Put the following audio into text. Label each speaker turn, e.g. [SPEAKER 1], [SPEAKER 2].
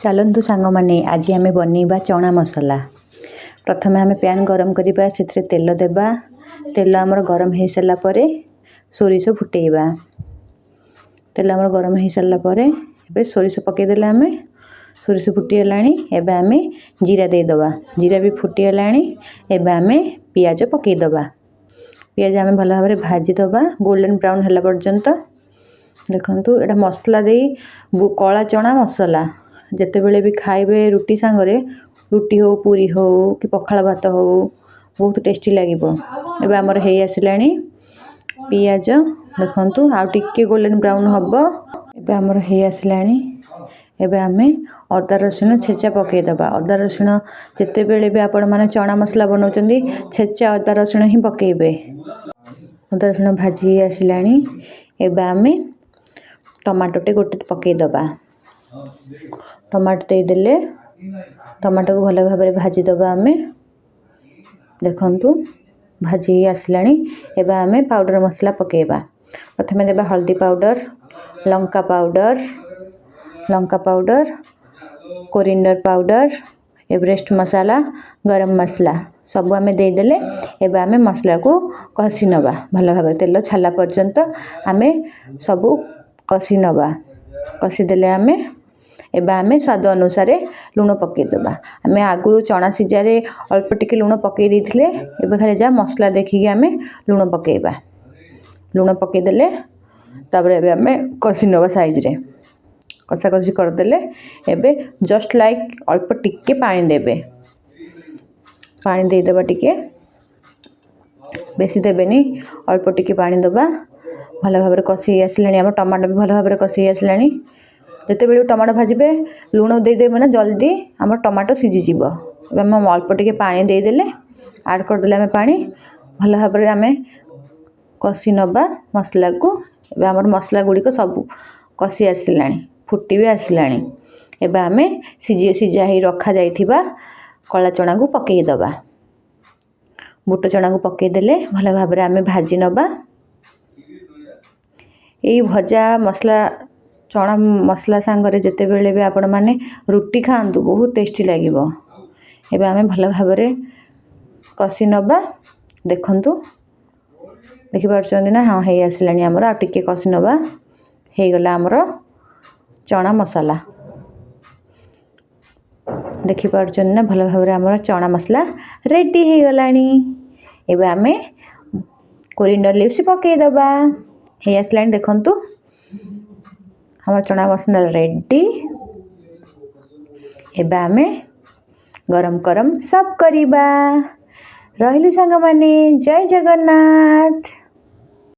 [SPEAKER 1] ଚାଲନ୍ତୁ ସାଙ୍ଗମାନେ, ଆଜି ଆମେ ବନେଇବା ଚଣା ମସଲା। ପ୍ରଥମେ ଆମେ ପ୍ୟାନ୍ ଗରମ କରିବା, ସେଥିରେ ତେଲ ଦେବା। ତେଲ ଆମର ଗରମ ହେଇସାରିଲା ପରେ ସୋରିଷ ଫୁଟେଇବା। ତେଲ ଆମର ଗରମ ହେଇସାରିଲା ପରେ ଏବେ ସୋରିଷ ପକାଇଦେଲେ ଆମେ। ସୋରିଷ ଫୁଟିଗଲାଣି, ଏବେ ଆମେ ଜିରା ଦେଇଦେବା। ଜିରା ବି ଫୁଟିଗଲାଣି, ଏବେ ଆମେ ପିଆଜ ପକାଇଦେବା। ପିଆଜ ଆମେ ଭଲ ଭାବରେ ଭାଜିଦେବା ଗୋଲ୍ଡେନ୍ ବ୍ରାଉନ୍ ହେଲା ପର୍ଯ୍ୟନ୍ତ। ଦେଖନ୍ତୁ, ଏଇଟା ମସଲା ଦେଇ କଳା ଚଣା ମସଲା। ଯେତେବେଳେ ବି ଖାଇବେ ରୁଟି ସାଙ୍ଗରେ, ରୁଟି ହଉ, ପୁରୀ ହଉ କି ପଖାଳ ଭାତ ହଉ, ବହୁତ ଟେଷ୍ଟି ଲାଗିବ। ଏବେ ଆମର ହେଇ ଆସିଲାଣି ପିଆଜ। ଦେଖନ୍ତୁ, ଆଉ ଟିକେ ଗୋଲ୍ଡେନ୍ ବ୍ରାଉନ୍ ହେବ। ଏବେ ଆମର ହେଇ ଆସିଲାଣି। ଏବେ ଆମେ ଅଦା ରସୁଣ ଛେଚା ପକାଇଦେବା। ଅଦା ରସୁଣ, ଯେତେବେଳେ ବି ଆପଣମାନେ ଚଣା ମସଲା ବନାଉଛନ୍ତି, ଛେଚା ଅଦା ରସୁଣ ହିଁ ପକାଇବେ। ଅଦା ରସୁଣ ଭାଜି ହେଇ ଆସିଲାଣି। ଏବେ ଆମେ ଟମାଟୋଟେ ଗୋଟେ ପକାଇଦେବା। ଟମାଟୋ ଦେଇଦେଲେ ଟମାଟୋକୁ ଭଲ ଭାବରେ ଭାଜିଦେବା ଆମେ। ଦେଖନ୍ତୁ, ଭାଜି ହେଇ ଆସିଲାଣି। ଏବେ ଆମେ ପାଉଡ଼ର ମସଲା ପକାଇବା। ପ୍ରଥମେ ଦେବା ହଳଦୀ ପାଉଡ଼ର, ଲଙ୍କା ପାଉଡ଼ର, ଲଙ୍କା ପାଉଡ଼ର, କୋରିଏଣ୍ଡର ପାଉଡ଼ର, ଏଭରେଷ୍ଟ ମସଲା, ଗରମ ମସଲା ସବୁ ଆମେ ଦେଇଦେଲେ। ଏବେ ଆମେ ମସଲାକୁ କଷି ନେବା ଭଲ ଭାବରେ। ତେଲ ଛାଡ଼ିଲା ପର୍ଯ୍ୟନ୍ତ ଆମେ ସବୁ କଷି ନେବା। କଷିଦେଲେ ଆମେ। ଏବେ ଆମେ ସ୍ୱାଦ ଅନୁସାରେ ଲୁଣ ପକାଇଦେବା। ଆମେ ଆଗରୁ ଚଣା ସିଝାରେ ଅଳ୍ପ ଟିକେ ଲୁଣ ପକାଇ ଦେଇଥିଲେ। ଏବେ ଖାଲି ଯାହା ମସଲା ଦେଖିକି ଆମେ ଲୁଣ ପକାଇବା। ଲୁଣ ପକାଇଦେଲେ, ତାପରେ ଏବେ ଆମେ କଷି ନେବା। ସାଇଜ୍ରେ କଷାକଷି କରିଦେଲେ ଏବେ ଜଷ୍ଟ ଲାଇକ୍ ଅଳ୍ପ ଟିକେ ପାଣି ଦେବେ। ପାଣି ଦେଇଦେବା ଟିକେ, ବେଶୀ ଦେବେନି, ଅଳ୍ପ ଟିକେ ପାଣି ଦେବା। ଭଲ ଭାବରେ କଷି ହେଇ ଆସିଲାଣି। ଆମ ଟମାଟୋ ବି ଭଲ ଭାବରେ କଷି ହେଇ ଆସିଲାଣି। ଯେତେବେଳେ ଟମାଟୋ ଭାଜିବେ, ଲୁଣ ଦେଇଦେବେ ନା ଜଲ୍ଦି ଆମର ଟମାଟୋ ସିଝିଯିବ। ଏବେ ଆମେ ଅଳ୍ପ ଟିକେ ପାଣି ଦେଇଦେଲେ, ଆଡ଼୍ କରିଦେଲେ ଆମେ ପାଣି। ଭଲ ଭାବରେ ଆମେ କଷି ନେବା ମସଲାକୁ। ଏବେ ଆମର ମସଲା ଗୁଡ଼ିକ ସବୁ କଷି ଆସିଲାଣି, ଫୁଟି ବି ଆସିଲାଣି। ଏବେ ଆମେ ସିଝା ହେଇ ରଖାଯାଇଥିବା କଳା ଚଣାକୁ ପକାଇଦେବା। ବୁଟ ଚଣାକୁ ପକାଇଦେଲେ ଭଲ ଭାବରେ ଆମେ ଭାଜି ନେବା। ଏଇ ଭଜା ମସଲା ଚଣା ମସଲା ସାଙ୍ଗରେ ଯେତେବେଳେ ବି ଆପଣମାନେ ରୁଟି ଖାଆନ୍ତୁ, ବହୁତ ଟେଷ୍ଟି ଲାଗିବ। ଏବେ ଆମେ ଭଲ ଭାବରେ କଷି ନେବା। ଦେଖନ୍ତୁ, ଦେଖିପାରୁଛନ୍ତି ନା? ହଁ, ହେଇ ଆସିଲାଣି ଆମର। ଆଉ ଟିକେ କଷି ନେବା। ହେଇଗଲା ଆମର ଚଣା ମସଲା। ଦେଖିପାରୁଛନ୍ତି ନା? ଭଲ ଭାବରେ ଆମର ଚଣା ମସଲା ରେଡ଼ି ହେଇଗଲାଣି। ଏବେ ଆମେ କୋରିଏଣ୍ଡର ଲିଭ୍ସ ପକାଇଦେବା। ହେଇ ଆସିଲାଣି। ଦେଖନ୍ତୁ, ଆମର ଚଣା ମସଲା ରେଡ଼ି। ଏବେ ଆମେ ଗରମ ଗରମ ସର୍ଭ କରିବା। ରହିଲି ସାଙ୍ଗମାନେ, ଜୟ ଜଗନ୍ନାଥ।